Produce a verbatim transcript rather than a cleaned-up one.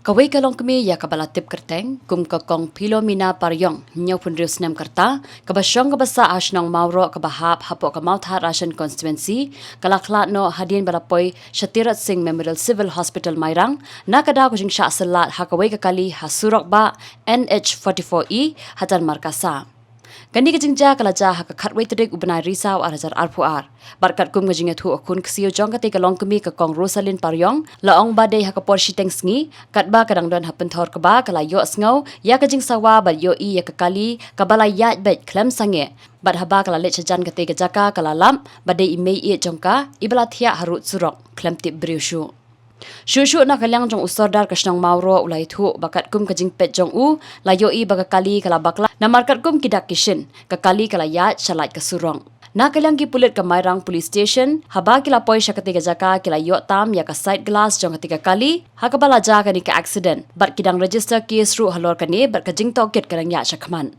Kawei ka longkmie ïa kaba la tip kyrteng kum ka Kong Philomena Pariong, hynñiewphew hynriew snem ka rta, kaba shong kaba sah ha shnong Mawroh kaba hap hapoh ka Mawthadraishan constituency, ka la khlad noh hadien ba la poi sha Tirot Sing Memorial Civil Hospital Mairang na ka daw ka jingshah syllat ha kawei ka kali ha surok bah N H forty-four E ha Tanmarkasa. Kane ka jingjia ka la jia ha ka khatwei tarik u bnai Risaw ar hajar arphew ar. Bad katkum ka jingïathuh ha khun ksiew jong katei ka longkmie ka Kong Rosalin Pariong, la ong ba dei ha ka por shiteng sngi, katba ka dang don ha pynthor kba ka la ïohsngew ïa ka jingsawa bad ïohi ïa ka kali kaba la ïaid beit khlem sangeh. Bad haba ka la leit shajan katei ka jaka ka la lap ba dei i mei ïeit jong ka iba la thiah harud surok khlem tip briew shuh. Shuh shuh na ka liang jong u Sordar ka shnong Mawroh u la ïathuh ba katkum ka jingpeit jong u, la ïohi ba ka kali ka la bakla namar katkum ki dak ki shin, ka kali ka la ïaid sha lait ka surok. Na ka liang ki pulit ka Mairang Police Station, haba ki la poi sha katei ka jaka ki la ïoh tam ïa ka side glass jong katei ka kali, ha kaba la jia kane ka accident. Bad ki dang register case ruh halor kane bad ka jingtohkit ka dang ïaid shakhmat.